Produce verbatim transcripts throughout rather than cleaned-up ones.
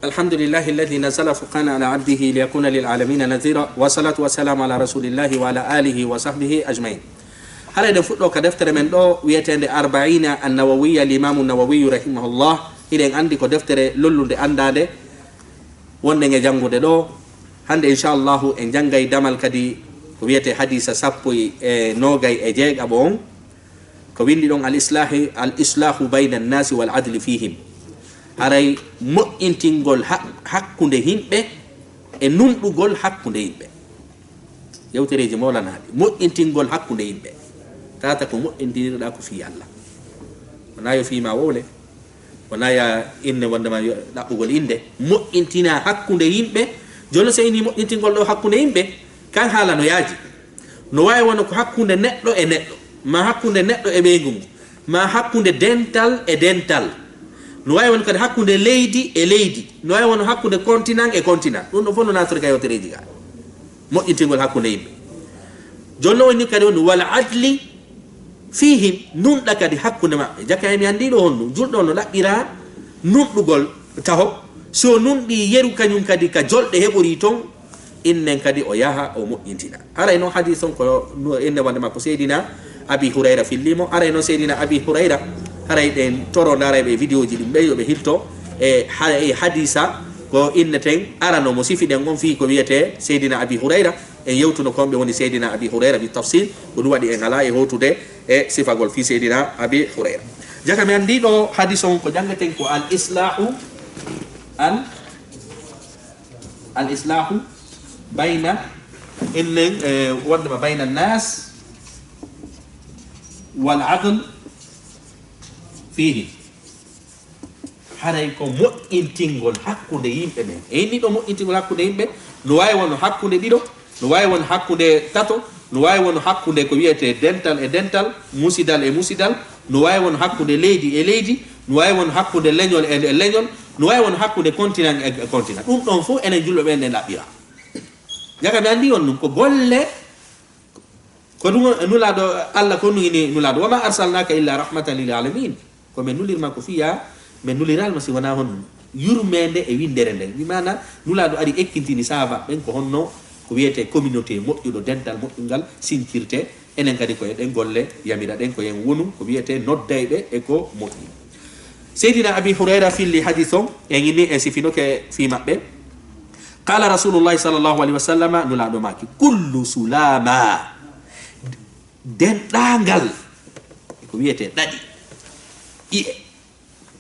الحمد لله الذي نزل الفرقان على عبده ليكون للعالمين نذيرا، والصلاة والسلام على رسول الله وعلى آله وصحبه أجمعين. Hara eɗen fuɗɗo ka deftere men ɗo wi'eteende Arba'iina An-Nawawiyya, Limaamu Nawawiyu rahimahullah. Hiɗen anndi ko deftere lollunde anndaande, wonɗen e janngude ɗo. Hannde, inchallahu, en janngay damal kadi ko wi'etee hadiisa sappo e noogay e jeegaɓo on. Ko winndi ɗon, "Al islaahi, al islaahu bayna annaasi wal adli fiihim." Haray moƴƴintingol ha-, hakkunde yimɓe e nunɗugol hakkunde yimɓe. Yewtereeji mawlanaaɗi, moƴƴintingol hakkunde yimɓe. Tata ko moƴƴintinirɗa ko fii Allah. Wonaa yo fii ma wowle, wonaa ya inne wonndema yo ɗaɓɓugol innde. Moƴƴintina hakkunde yimɓe. Jooni so inni moƴƴintingol ɗo hakkunde yimɓe, kan haala no yaaji. No waawi wona ko hakkunde neɗɗo e neɗɗo, maa hakkunde neɗɗo e ɓeyngu mum, maa hakkunde dental e dental. No waawi wona kadi hakkunde leydi e leydi. No waawi wona hakkunde continent e continent. Ɗum ɗo fof no naattori ka yewtereeji ga. Moƴƴintingol hakkunde yimɓe. Jooni no woni kadi woni wal adli fiihim, nunɗa kadi hakkunde maɓɓe. Jaka e mi anndi ɗo honno, julɗo no ɗaɓɓira nunɗugol taho. So nunɗi yeru kañum kadi ka jolɗe heɓori ton, innen kadi o yaha o moƴƴintina. Haray noon hadiis on ko nu-, inne wonde makko Seydina Abi Hurayra filliimo. Haray noon Seydina Abi Hurayra, haray ɗen toro ndaarayɓe e vidéo ji ɗin ɓe yo ɓe hilto e ha-, e hadiisa ko inneten arano mo sifiɗen on fii ko wiyetee Seydina Abi Hurayra. En yewtuno ko homɓe woni Seydina Abi Hurayra bi tafsil, ko ɗum waɗi en alaa e hootude e sifagol fii Seydina Abi Hurayra. Jaka mi anndi ɗo hadiis on ko janngeten ko al islahu, al, al islahu bayna, innen, eh, wonde ma bayna nas wal adl fihi. Haray ko moƴƴintingol hakkunde yimɓe ɓen. E inni ɗo moƴƴintingol hakkunde yimɓe, no waawi won hakkunde ɗiɗo, no waawi won hakkunde tato, no waawi won hakkunde ko wiyetee dental e dental, musidal e musidal, no waawi won hakkunde leydi e leydi, no waawi won hakkunde leñol e, e leñol, no waawi won hakkunde continent e, e continent. Ɗum ɗon fof enen julɓe ɓen ɗen ɗaɓɓira. Jaka mi anndi on ɗum ko golle Ko ɗum Nulaaɗo Allah ko ɗum ini Nulaaɗo, "Wa ma arsalnaaka illa rahmatan lil alamin." Ko men nulirma ko fiya, men nuliraali ma si wonaa honɗum? Yurmeende e winndere nden. Bi maana Nulaaɗo ari ekkintini sahaaba ɓen ko honno ko wiyetee communauté moƴƴuɗo, dental moƴƴungal sincirte. Enen kadi ko e ɗen golle yamira ɗen ko yen wonu ko wiyetee noddayɓe e ko moƴƴi. Seydina Abi Hurayra filli hadiis on, en inni en sifinoke fii maɓɓe. Qala Rasulullahi sallallahu alaihi wasallam, Nulaaɗo maaki, "Kullu sulama." Denɗaangal ko wiyetee ɗaɗi. I'e.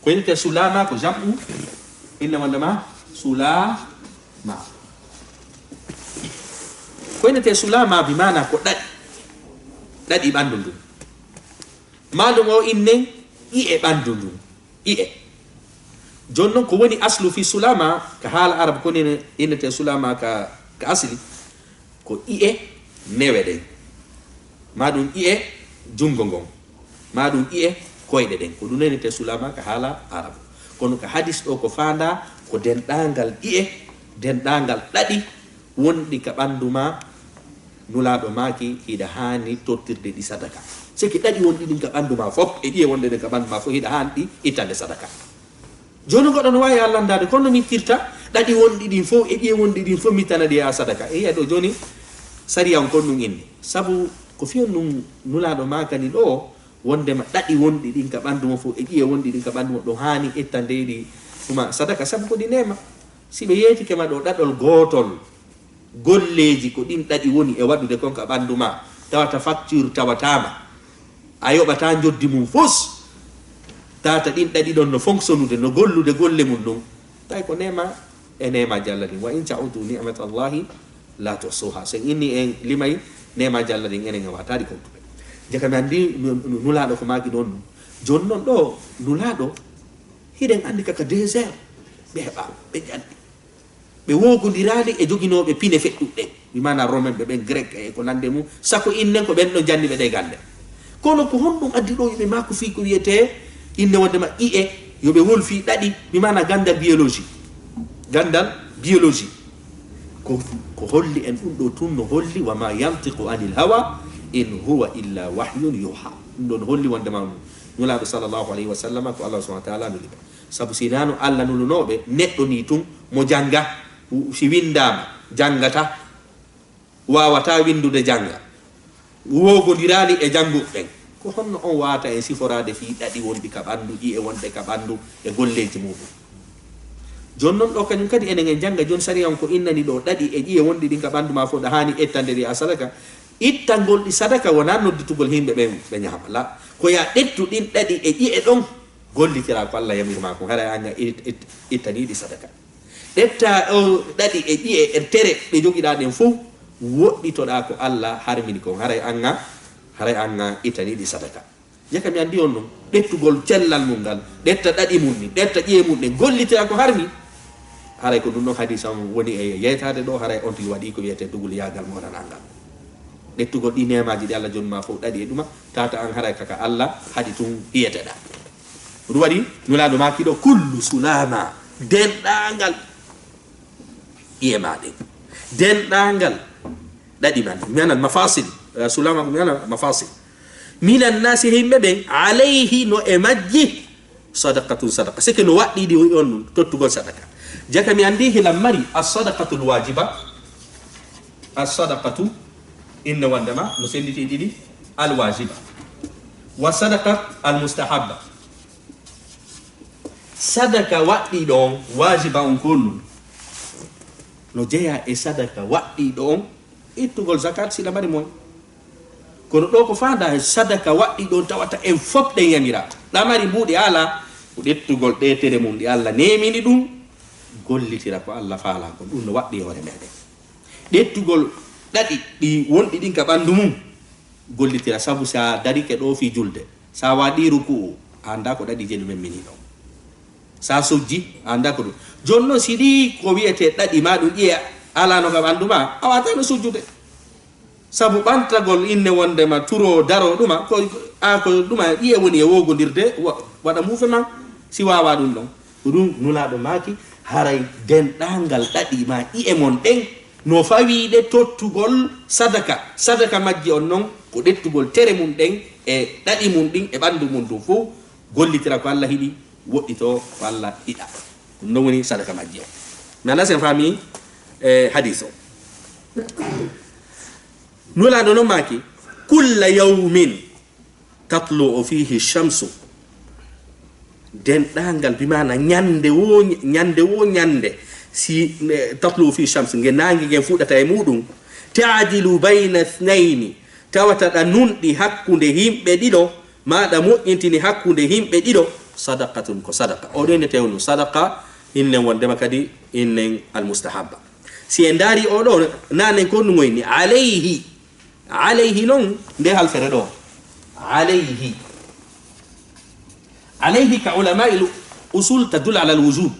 Ko innetee sulama ko jam'u, inna wonde ma sulama. Ko innetee sulama bi maana ko ɗaɗi. Ɗaɗi ɓanndu ndun. Maa ɗum o innen i'e ɓanndu ndun. I'e. Jooni noon ko woni aslu fii sulama ka haala Arab ko ine innetee sulama ka, ka asli ko i'e newe ɗen. Maa ɗum i'e junngo ngon. Maa ɗum i'e koyɗe ɗen. Ko ɗum innetee sulama ka haala Arab. Kono ka hadiis ɗo ko faandaa ko denɗaangal i'e, denɗaangal ɗaɗi wonɗi ka ɓanndu maa, Nulaaɗo maaki, hiɗa haani tottirde ɗi sadaka. Seke ɗaɗi wonɗi ɗin ka ɓanndu maa fof, e ɗiye wonɗe ɗen ka ɓanndu maa fof, hiɗa haani ɗi ittande sadaka. Jooni goɗɗo no waawi a lanndaade, kono no mi ittirta ɗaɗi wonɗi ɗin fof, e ɗiye wonɗi ɗin fof, mi ittana ɗi a sadaka. E yiya ɗo jooni, sariya on kon ɗum inni. Sabu ko fiyon ɗum Nulaaɗo maakani ɗo, wonndema ɗaɗi wonɗi ɗin ka ɓanndu mo fof, e ɗiye wonɗi ɗin ka ɓanndu mo, ɗo haani ittande ɗi tuma sadaka, sabu ko ɗi neema. Si ɓe yeetike ma ɗo ɗaɗol gootol, golleeji ko ɗin ɗaɗi woni e waɗude kon ka ɓanndu maa, tawata facture tawataama, a yoɓataa njoddi mum fus, tawata ɗin ɗaɗi ɗon no fonctionnude, no gollude golle mum ɗum, tawi ko neema e neema jalla ɗin. "Wa in ta'uddu ni'matallahi la tuhsuha." So en inni en limay neema jalla ɗin, enen en waataɗi kontude. Jaka mi anndi nu-, nu-, Nulaaɗo ko maaki ɗon ɗum. Jooni noon ɗo, Nulaaɗo, hiɗen anndi kaka désert, ɓe heɓa, ɓe ƴanndi. Ɓe woogondiraali e joginooɓe pine feƴƴuɗe, mi maana Romain ɓe ɓen, Grek e ko nande mum, sako innen ko ɓen ɗo janni ɓe ɗe gannde. Kono ko honɗum addi ɗo yoɓe maaku fii ko wiyetee inne wonde ma i'e, yoɓe wolfi ɗaɗi, mi maana ganndal biologie. Ganndal biologie. Ko, ko holli en ɗum ɗo tun no holli, "Wa ma yantiqu anil hawa, in huwa illa wahyun yuha." Ɗum ɗo no holli wonde ma Nulaaɗo sallallahu alayhi wa sallam ko Allah subhanahu wa ta'ala nuli mo. Sabu si naano Allah nulunooɓe, neɗɗo ni tun mo jannga, si winndaama, janngata, waawata winndude jannga, woogondiraali e jannguɓe ɓen. Ko honno on waawata en siforaade fii ɗaɗi wonɗi ka ɓanndu, ƴi'e wonɗe ka ɓanndu e golleeji muuɗum? Jooni non ɗoo kañum kadi enen en jannga jooni sariya on ko innani ɗoo ɗaɗi e ƴi'e wonɗi ɗin ka ɓanndu maa fof ɗa haani ettande ɗi a sadaka. Ittangol ɗi sadaka wonaa nodditugol yimɓe ɓen ɓe ñaama. La, ko yaa ƴettu ɗin ɗaɗi e ƴi'e ɗon gollitira ko Allah yamiri maa kon, haray an a it-, it-, ittanii ɗi sadaka. Ƴetta o ɗaɗi e ƴi'e e tere ɗe jogiɗaa ɗen fof, woɗɗitoɗaa ko Allah harmini kon, haray an a, haray an a ittanii ɗi sadaka. Jaka mi anndi on ɗum, ƴettugol cellal mum ngal, ƴetta ɗaɗi mum ɗin, ƴetta ƴi'e mum ɗen, gollitira ko harmi. Haray ko ɗum ɗon hadiisa on woni e yeytaade ɗoo, haray on tigi waɗi ko wiyetee dugul yaagal moolanaa ngal. Ƴettugol ɗi neemaaji ɗi Allah jonni maa fof ɗaɗi e ɗuma, tata an haray kaka Allah haɗi tun hiyeteɗaa. Ko ɗum waɗi Nulaaɗo maaki ɗoo, kullu sulama, denɗaangal ƴi'e maa ɗen, denɗaangal ɗaɗi maa ɗen, mi anal mafasil, eh, sulama ko mi anal mafasil. Minan naasi, yimɓe ɓen, alayhi, no e majji, sadaqatun, sadaqa. Sike no waɗɗi ɗi on ɗum, tottugol sadaka. Jaka mi anndi hilan mari as-sadaqatul wajiba, as-sadaqatu, inne wonndema, no sennditi ɗiɗi, al wajiba, wa sadaqat al mustahabba. Sadaka waɗɗiiɗo on, waajiba on ko honɗum? No jeyaa e sadaka waɗɗiiɗo on, ittugol zakat si ɗa mari moyen. Kono ɗoo ko faandaa e sadaka waɗɗiiɗo on tawata en fof ɗen yamiraa. Ɗa mari mbuuɗi alaa, ko ƴettugol ɗee tere mum ɗi Allah neemini ɗum, gollitira ko Allah faalaa kon. Ɗum no waɗɗii hoore meɗen. Ƴettugol ɗaɗi ɗi wonɗi ɗin ka ɓanndu mum, gollitira, sabu si a darike ɗoo fii julde, si a waɗii ruku'u, a anndaa ko ɗaɗi jelu men mini ɗon. Si a sujji, a anndaa ko ɗum. Jooni non, si ɗii ko wiyetee ɗaɗi maa ɗum ƴi'e alaano ka ɓanndu maa, a waawataa no sujjude. Sabu ɓantagol inne wonndema turoo, daroo ɗuma, ko, a ko ɗuma ƴi'e woni e woogondirde, wa-, waɗa muufe maa, si waawaa ɗum ɗon. Ko ɗum Nulaaɗo maaki, haray denɗaangal ɗaɗi maa ƴi'e mon ɗen, no fawiiɗe tottugol sadaka. Sadaka majji on non, ko ƴettugol tere mum ɗen e ɗaɗi mum ɗin e ɓanndu mum ɗum fof, gollitira ko Allah yiɗi, woɗɗitoo ko Allah yiɗaa. Ɗum ɗon woni sadaka majji on. Mi anndaa si en faami, eh, hadiis o. Nulaaɗo non maaki, kulla yawmin tatlu'u fihi shamsu. Denɗaangal, bi maana ñande wo, ñande wo ñande, si, eh, tatlu'u fihi shamsu, nge naange ngen fuɗata e muuɗum, ta'dilu bayna ithnayni, tawata ɗa nunɗi hakkunde yimɓe ɗiɗo, maa ɗa moƴƴintini hakkunde yimɓe ɗiɗo, sadaqatun, ko sadaqa. O ɗo ene tewnu sadaqa, innen wonndema kadi innen al mustahabba. Si en ndaari o ɗo, naanen ko honɗum o inni, alayhi. Alayhi non, nde halfere ɗo. Alayhi. Alayhi ka ulama'il usul tadullu ala al wujub.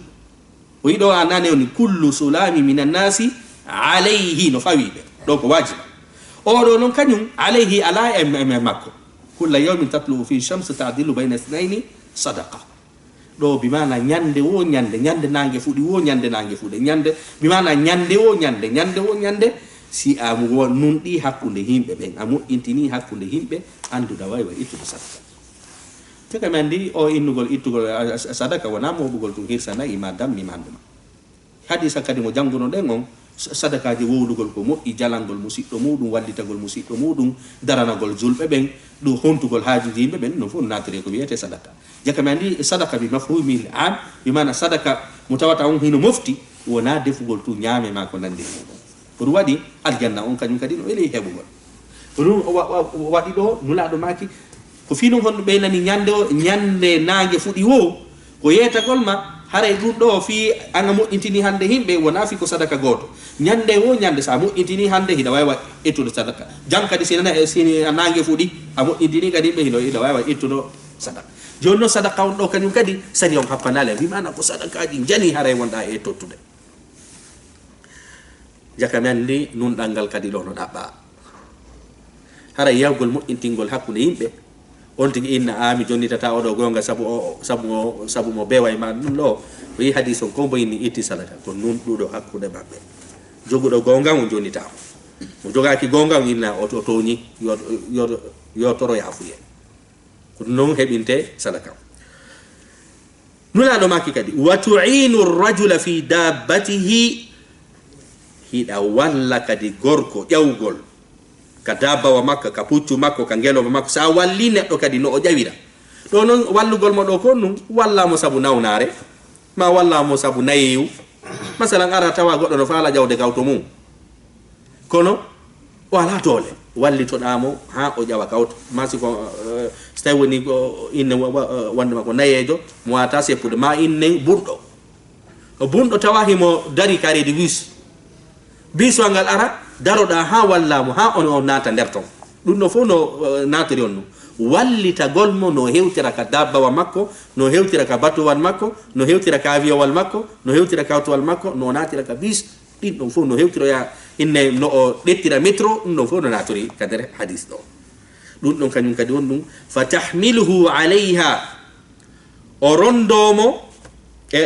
O yiɗo a nane on, kullu sulami minan nasi alayhi, no fawi ɓe. Ɗo ko wajiba. O ɗo non kañum, alayhi ala e, e, e makko. Kulla yawmin tatlu'u fihi shamsu ta'dilu bayna ithnayni sadaqa. Ɗo bi maana ñande wo ñande, ñande naange fuɗi wo ñande naange fuɗe, ñande, bi maana ñande wo ñande, ñande wo ñande, si a wo-, nunɗi hakkunde yimɓe ɓen, a moƴƴintini hakkunde yimɓe, annduɗa wawi wa ittude sadaka. Te kam en ndi o innugol ittugol a, a, sadaka wona moɓugol tun hirsa nayi ma dammi ma nduma. Hadisa kadi mo janngunoɗen on, sa-, sadakaaji wowlugol ko moƴƴi, jalangol musiɗɗo muɗum, wallitagol musiɗɗo muɗum, daranagol julɓe ɓen, ɗum hontugol haajuuji yimɓe ɓen, ɗum fof naatiri ko wiyetee sadaka. Jaka mi anndi sadaka bi mafhumil am, bi maana sadaka mo tawata on hino mofti, wonaa defugol tun ñaame maa ko nanndi e muɗum. Ko ɗum waɗi aljanna on kañum kadi no weli heɓugol. Ko ɗum o wa-, wa-, waɗi ɗo Nulaaɗo maaki, ko fii ɗum honɗum ɓeynani ñande o, ñande naange fuɗi wo, ko yeetagol ma, haray ɗum ɗo fii an a moƴƴintini hannde yimɓe, wonaa fii ko sadaka gooto. Ñande wo ñande, so a moƴƴintini hannde, hiɗa waawi wa-, ittude sadaka. Jam kadi, si nana-, si a naange fuɗi, a moƴƴintini kadi yimɓe, hiɗa, hiɗa waawi wa-, ittude sadaka. Jooni noon, sadaka on ɗo kañum kadi, sariya on happanaali, wi maana ko sadakaaji njani haray wonɗa e tottude. Jaka mi anndi nunɗal ngal kadi ɗo no ɗaɓɓaa. Hara yahgol moƴƴintingol hakkunde yimɓe, on tigi inna, "A, mi jonnitata oɗo goonga sabu o, sabu o, sabu mo beway ma ɗum ɗo." O yi hadis on, ko mbo inni itti sadaka, ko nunɗuɗo hakkunde maɓɓe. Joguɗo goonga on jonnita mo. Mo jogaaki goonga on inna o, o tooñi, yo, yo, yo toro yaafuye. Ko ɗum noon heɓinte sadaka. Nulaaɗo maaki kadi, "Wa tu'inu rajula fi dabbatihi," hiɗa walla kadi gorko ƴawgol ka dabbawa makko, ka puccu makko, ka ngeloba makko. So a walli neɗɗo kadi no o ƴawira. Ɗo noon wallugol mo ɗo ko ɗum, walla mo sabu nawnaare, ma walla mo sabu nayeewu. Masalan, ara tawa goɗɗo no faala ƴawde ka oto mum. Kono o alaa doole, wallitoɗaa mo haa o ƴawa ka oto. Ma si ko, eh, so tawi woni ko inne wa-, wa-, wonde ma ko nayeejo, mo waata seppude, ma inne burɗo. O bunɗo tawa himo dari ka reedi bus. Bus o ngal ara, daroɗaa haa wallaa mo, haa on o naata nder ton. Ɗum ɗo fof no, eh, naatiri on ɗum. Wallitagol mo no hewtira ka dabbawa makko, no hewtira ka batuwal makko, no hewtira ka avion wal makko, no hewtira ka otowal makko, no naatira ka bus. Ɗin ɗon fof no hewtiroya inne no o ɗettira métro, ɗum ɗon fof no naatiri ka nder hadis ɗo. Ɗum ɗon kañum kadi won ɗum, "Fa tahmiluhu alayha," o rondo mo e,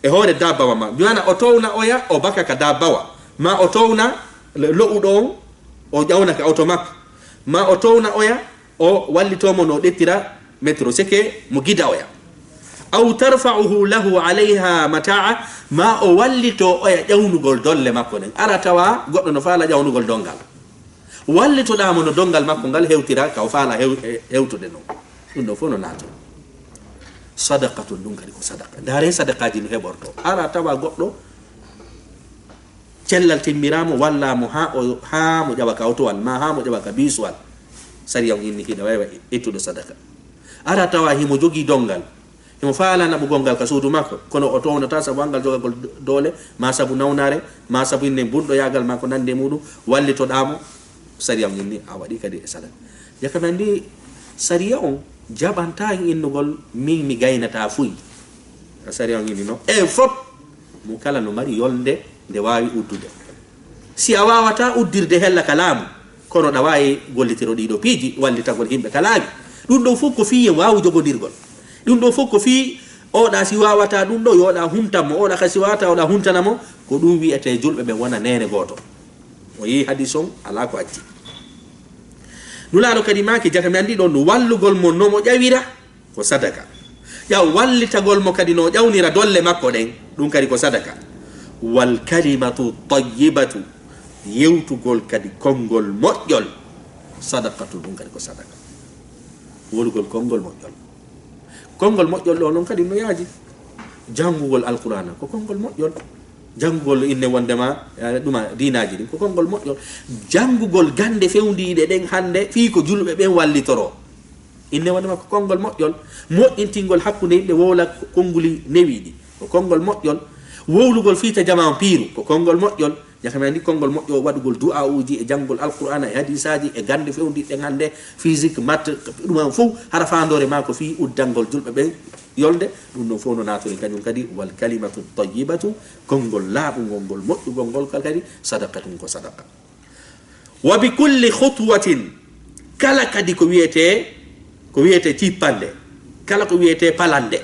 e hoore dabbawa ma. Bi maana o towna oya, o baka ka dabbawa. Ma o towna lo-, lo'uɗo on, o ƴawna ka oto makko. Ma o towna oya, o wallito mo no ɗettira métro, seke mo gida oya. Aw tarfa'uhu lahu alayha mata'a, ma o wallito oya ƴawnugol dolle makko ɗen. Ara tawa goɗɗo no faala ƴawnugol dongal. Wallitoɗaa mo no dongal makko ngal hewtira ka o faala hew-, he-, hewtude non. Ɗum ɗo fof no naatoo. Sadaqatun, ɗum kadi ko sadaqa. Ndaare sadaqaaji no heɓortoo. Ara tawa goɗɗo cellal timmiraama, walla mo haa o, haa mo ƴawa ka otowal, ma haa mo ƴawa ka biisuwal. Sariya on inni hiɗa waawi ittude sadaka. Ara tawa himo jogii dongal, himo faalaa naɓugol ngal ka suudu makko, kono o townataa sabu angal jogagol do-, doole, ma sabu nawnaare, ma sabu inne bunɗoyaagal ma ko nandi e muɗum, wallitoɗaa mo, sariya on inni a waɗi kadi e sadaka. Jaka men ndi sariya on jaɓantaa en innugol min mi gaynataa fuy. Sariya on inni no. E fop, mo kala no mari yolnde nde waawi uddude. Si a waawataa uddirde hella ka laamu, kono ɗa waawi gollitiro ɗiɗo piiji wallitagol yimɓe ka laawi. Ɗum ɗo fof ko fii en waawu jogondirgol. Ɗum ɗo fof ko fii oɗa si waawataa ɗum ɗo, yo oɗa huntan mo, oɗa ka si waawataa, oɗa huntana mo. Ko ɗum wiyetee julɓe ɓe wona neene gooto. O yehi hadis on, alaa ko acci. Nulaaɗo kadi maaki, jaka mi anndi ɗon, wallugol mo no mo ƴawira, ko sadaka. Ƴaw wallitagol mo kadi no ƴawnira dolle makko ɗen, ɗum kadi ko sadaka. Wal kalimatu tayyibatu, yewtugol kadi konngol moƴƴol, sadaqatu, ɗum kadi ko sadaka. Wolugol konngol moƴƴol. Konngol moƴƴol ɗo noon kadi no yaaji. Janngugol Alqur'aana ko konngol moƴƴol. Janngugol inne wondema, eh, ɗuma diinaaji ɗin ko konngol moƴƴol. Janngugol gannde fewndiiɗe ɗen hannde fii ko julɓe ɓen wallitoroo. Inne wondema ko konngol moƴƴol. Moƴƴintingol hakkunde yimɓe wowla konnguli newiiɗi ko konngol moƴƴol. Wowlugol fii ta jamaa on piiru ko konngol moƴƴol. Jaka mi anndi konngol moƴƴo waɗugol du'aa'uuji e janngugol Alqur'aana e hadiisaaji e gannde fewndiiɗe ɗen hannde, physique, maths, ɗum en fof hara faandoore maa ko fii uddangol julɓe ɓen yolnde, ɗum ɗon fof no naatiri kañum kadi, wal kalimatu tayyibatu, konngol laaɓungol ngol, moƴƴugol ngol kal kadi, sadaqatun ko sadaqa. Wa bi kulli khutwatin, kala kadi ko wiyetee, ko wiyetee cippande, kala ko wiyetee palande,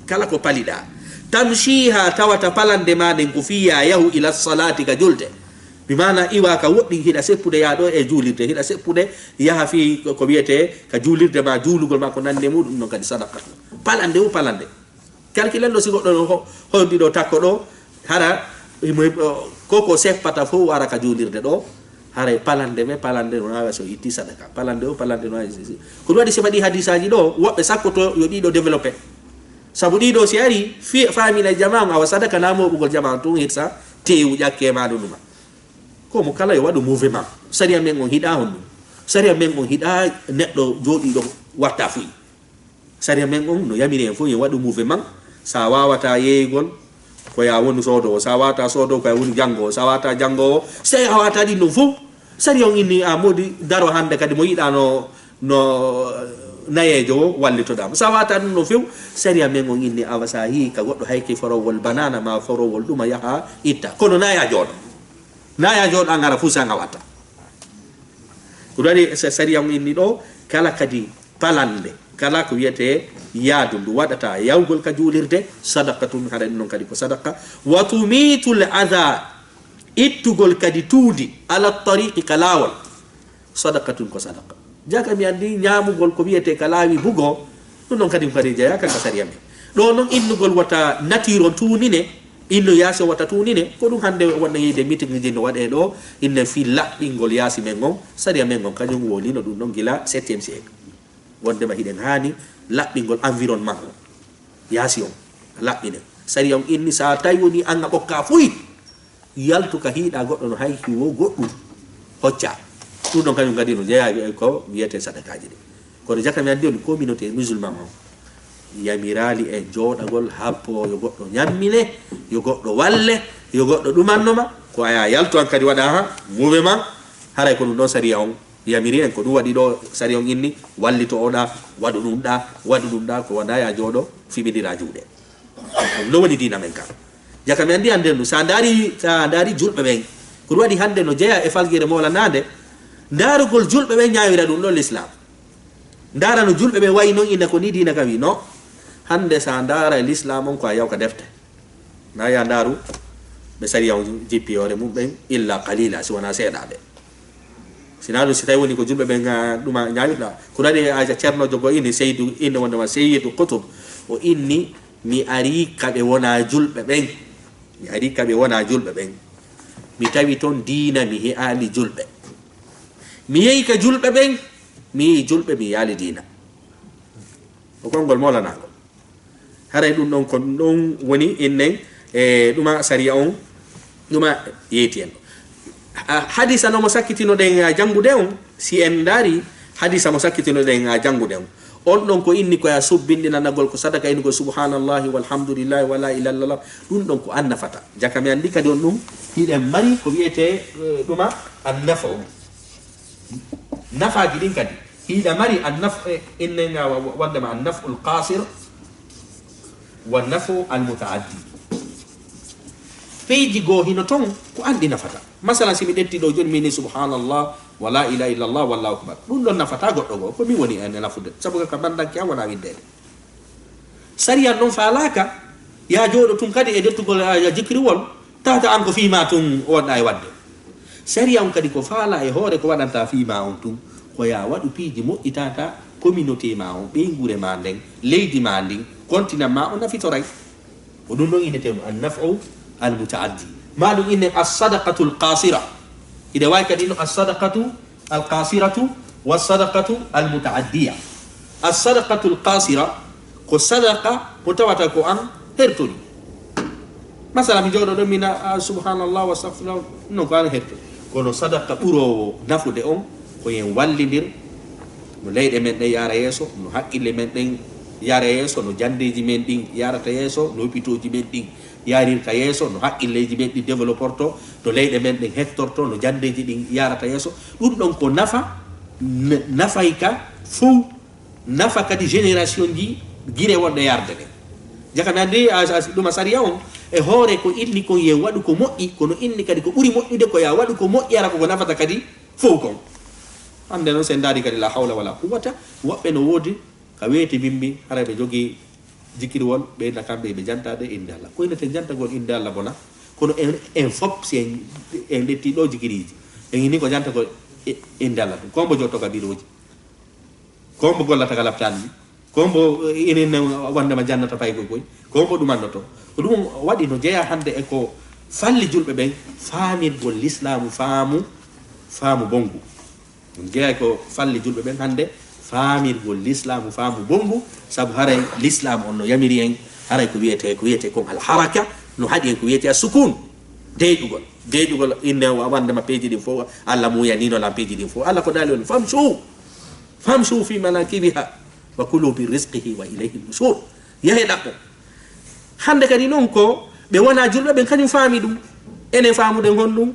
kala ko paliɗaa, tamshiha, tawata palande maa nden ko fii yaa yahu ila salaati ka julde, bi maana iwa ka woɗɗi hiɗa seppude yaa ɗo e juulirde, hiɗa seppude yaha fii ko, ko wiyetee ka juulirde maa, juulugol maa ko nandi e muɗum, ɗum ɗon kadi sadaqatun. Palande o palande. Calculen ɗo si goɗɗo no ho-, hoyndi ɗo takko ɗo, hara himo, o, ko ko seppata fof ara ka juulirde ɗo, haray palande me palande no waawi so itti sadaka. Palande o palande no waawi si, si. Ko ɗum waɗi si mbaɗi hadisaaji ɗo, woɓɓe sakkoto yo ɗiɗo développé. Sabu ɗiɗo si ari, fi-, faamina jama on awa sadaka na mooɓugol jama on tun hirsa, teewu ƴakke ma ɗum ɗuma. Ko mo kala yo waɗu mouvement. Sariya men on hiɗa honɗum? Sariya men on hiɗa neɗɗo jooɗiiɗo watta fuy. Sariya men on no yamiri en fof yo waɗu mouvement. Sa waawataa yeeygol, ko yaa wonu soodoowo. Sa waawataa soodoowo, ko yaa wonu janngoowo. Sa waawataa janngoowo, sey a waawataa ɗin ɗon fof. Sariya on inni a moodi daro hannde kadi mo yiɗaa no, no nayeejo o wallitoɗaa mo. Sa waawataa ɗum ɗon few, sariya men on inni awa sa yii ka goɗɗo hayki forowol banana ma forowol ɗuma yaha itta. Kono na yaa jooɗo. Na yaa jooɗo a ngara fuu sa ngawata. Ko ɗum waɗi sa-, sariya on inni ɗo, kala kadi palande, kala ko wiyetee yaadu ndu waɗata yawgol ka juulirde, sadaqatun, haray ɗum ɗon kadi ko sadaqa. Wa tumitul adha, ittugol kadi tuundi, ala tariqi, ka laawol, sadaqatun, ko sadaqa. Jaka mi anndi ñaamugol ko wiyetee ka laawi bugo, ɗum ɗon kadi ko kadi jeyaaka ka sariya men. Ɗo noon innugol wata nature on tuunine, inno yaasi on wata tuunine, ko ɗum hannde wonno yiide meeting ji no waɗee ɗo, inne fii laɓɓingol yaasi men on, sariya men on kañum wowlino ɗum ɗon gila septième siècle. Wondema hiɗen haani laɓɓingol environnement on, yaasi on, laɓɓine. Sariya on inni, so a tawi woni an a ɓokka fuy, yaltu ka hiiɗa goɗɗo no hay hiwo goɗɗum hocca. Ɗum ɗon kañum kadi no jeyaa e ko wiyetee sadakaaji ɗin. Kono jaka mi anndi on communauté musulman on yamiraali en jooɗagol happo yo goɗɗo ñammine, yo goɗɗo walle, yo goɗɗo ɗumannoma, ko aya yaltu an kadi waɗa ha mouvement, haray ko ɗum ɗon sariya on yamiri en, ko ɗum waɗi ɗo sariya on inni, wallito oɗa, waɗu ɗum ɗa, waɗu ɗum ɗa, ko wona ya jooɗo fimidira juuɗe. Ɗum no woni diina men kan. Jaka mi anndi annden ɗum. Sa ndaari, sa ndaari julɓe ɓen, ko ɗum waɗi hannde no jeyaa e falgere moolanaande, ndaarugol julɓe ɓen ñaawira ɗum ɗon l'islam. Ndaara no julɓe ɓen wayi non, inna ko ni diina ka wi. No. Hannde sa ndaara e l'islam on ko a yawka defte. Na ya ndaaru ɓe sariya on jippi hoore mum ɓen illa qalila, si wona seeɗaaɓe. Sina ɗum, si tawi woni ko julɓe ɓen, ah, ɗuma ñaawirɗa. Ko ɗum waɗi a ceerno jogo ini, Seydu, inde wondema Seydu Qutub, o inni, mi ari ka ɓe wona julɓe ɓen. Mi ari ka ɓe wona julɓe ɓen. Mi tawi ton diina, mi yi'aali julɓe. Mi yehi ka julɓe ɓen, mi yi'i julɓe, mi yi'aali diina. Ko konngol moolanaango. Haray ɗum ɗon, ko ɗum ɗon woni innen, e ɗuma sariya on, ɗuma yeyti en. Ah, hadisa no mo sakkitinoɗen, ah, janngude on, si en ndaari hadisa mo sakkitinoɗen, ah, janngude on, on ɗon ko inni ko ya subbinɗinanagol ko sadaka, inni ko subhanallahi walhamdulillahi wala ilaha illallah, ɗum ɗon ko an nafata. Jaka mi anndi kadi on ɗum, hiɗen mari ko wiyetee, eh, ɗuma an nafa on. Nafaaji ɗin kadi, hiɗa mari an naf-, eh, innen, ah, wa-, wa-, wondema an naf'ul qasir wa naf'u al mutaaddi. Piiji goo hino ton ko an ɗi nafata. Masalan, si mi ƴetti ɗo jooni, mi ni subhanallah, wa la ilaha illallah, wallahu akbar. Ɗum ɗon nafata goɗɗo goo, ko min woni e nafude. Sabu ka bandanke an wona windeede. Sariya non faalaaka, ya jooɗo tun kadi e ƴettugol, ah, ya jikriwol, tawata an ko fii ma tun o waɗɗa e waɗde. Sariya on kadi ko faala e hoore ko waɗanta fii ma on tun, ko ya waɗu piiji moƴƴi tawata communauté ma on, ɓeynguure ma nden, leydi ma ndin, continent ma on nafitoray. Ko ɗum ɗon innetee an naf'u al mutaaddi. Ma ɗum inne as sadaqatul qasira. Hiɗa waawi kadi no as sadaqatu al qasiratu wa sadaqatu al mutaaddiya. As sadaqatul qasira ko sadaqa mo tawata ko an hertori. Masala, mi jooɗo ɗon, mi na, ah, subhanallah wa astaghfirullah, non ko an hertori. Kono sadaqa ɓuroowo nafude on, ko yen wallindir, no leyɗe men ɗen yaara yeeso, no haqqille men ɗen yaara yeeso, no jandeeji men ɗin yaarata yeeso, no hopitooji men ɗin yaarirta yeeso, no haqqilleeji men ɗin développorto, no leyɗe men ɗen hettorto, no jandeeji ɗin yaarata yeeso. Ɗum ɗon ko nafa, n-, nafay ka fow, nafa kadi génération ji gire wonɗe yarde ɗen. Jaka mi anndi a, a, ɗum a sariya on, e hoore ko inni kon ye waɗu ko moƴƴi, kono inni kadi ko ɓuri moƴƴude ko ya waɗu ko moƴƴi, hara ko ko nafata kadi fow kon. Hannde noon, so en ndaari kadi, la hawla wala quwwata, woɓɓe no woodi ka weeti bimbi, hara ɓe jogii jikiriwol, ɓe na kamɓe ɓe jantaade innde Allah. Ko innete jantagol innde Allah bona, kono en, en fop, si en, en ƴetti ɗo jikiriiji, en ini ko jantagol i-, innde Allah ɗum. Ko mbo jotto ka birooji, ko mbo gollata ka laptaan ɗi, ko mbo, eh, enen wondema jannata paykoy koy, ko mbo ɗum anndoto. Ko ɗum waɗi no jeyaa hannde e ko falli julɓe ɓen faamirgol lislaamu faamu, faamu bonngu. Ɗum jeyaa ko falli julɓe ɓen hannde faamirgol lislaamu faamu bonngu, sabu haray lislaam on no yamiri en, haray ko wiyetee, ko wiyetee kon al haraka, no haɗi en ko wiyetee as sukun, deeƴugol. Deeƴugol, inne wa-, wondema peeji ɗin fof, Allah muyanino lan peeji ɗin fof. Allah ko daali on, famshu, famshu fi manakibiha, wa kulu bi rizqihi wa ilayhi nushur. Yahe ɗaɓɓo. Hannde kadi noon ko ɓe wona julɓe ɓen kañum faami ɗum. Enen faamuɗen honɗum?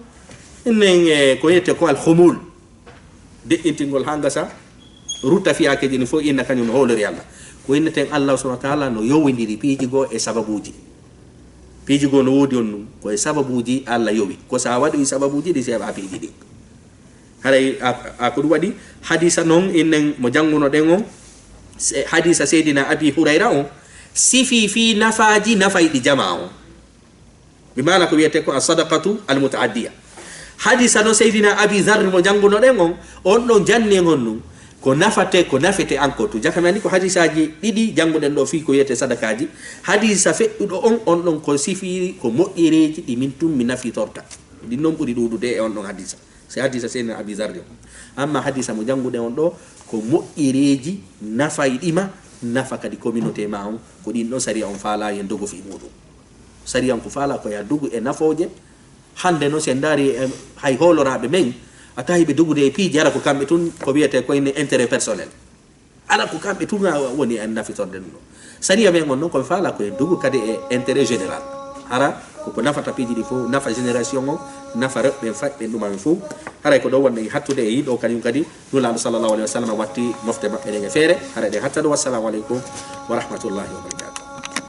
Enen, eh, ko wiyetee ko al khumul. Deƴƴintingol haa ngasa, rutta fiyaakeeji ɗin fof inna kañum no hoolori Allah. Ko inneten Allah subhanahu wa taala no yowindiri piiji goo e sababuuji. Piiji goo no woodi on ɗum, ko e sababuuji Allah yowi. Ko sa waɗi sababuuji ɗi, si heɓa piiji ɗin. Haray a, a ko ɗum waɗi hadisa noon innen mo janngunoɗen on, se-, hadisa Seydina Abi Hurayra on, sifi fii nafaaji nafayɗi jamaa on. Bi maana ko wiyetee ko as-sadaqatu al-mutaaddiya. Hadisa no Seydina Abi Zarr mo janngunoɗen on, on ɗon janni en on ɗum. Ko nafate, ko nafete an ko tu. Jakami andi ko hadisaaji ɗiɗi jannguɗen ɗo fii ko wiyetee sadakaaji. Hadiisa feɗɗuɗo on, on ɗon ko sifiiri ko moƴƴereeji ɗi min tun mi nafitorta. Ɗin non ɓuri ɗuuɗude e on ɗon hadiisa. Si hadiisa Seydina Abi Zarri on. Amma hadiisa mo jannguɗen on ɗo, ko moƴƴereeji nafayɗi ma, nafa kadi communauté ma on, ko ɗin ɗon sariya on faalaa yen dogo fii muuɗum. Sariya on ko faalaa ko ya dogu e nafooje. Hannde non si en ndaari, em, hay hooloraaɓe men, a tawi ɓe dogude e piiji, hara ko kamɓe tun ko wiyetee ko ine intérêt personnel. Hara ko kamɓe tun a woni en nafitorde ɗum ɗo. Sariya men on non ko ɓe faalaa ko en dogu kadi e intérêt général. Hara ko ko nafata piiji ɗi fof, nafa génération o, nafa rewɓe ɓen, fayɓe ɓen ɗum amen fof. Haray ko ɗo wonde en hattude e yiɗo kañum kadi Nulaaɗo sallallahu alayhi wa sallam watti mofte maɓɓe ɗen e feere. Haray ɗen hatta ɗo. Wassalamu aleykum wa rahmatullahi wa barakatuh.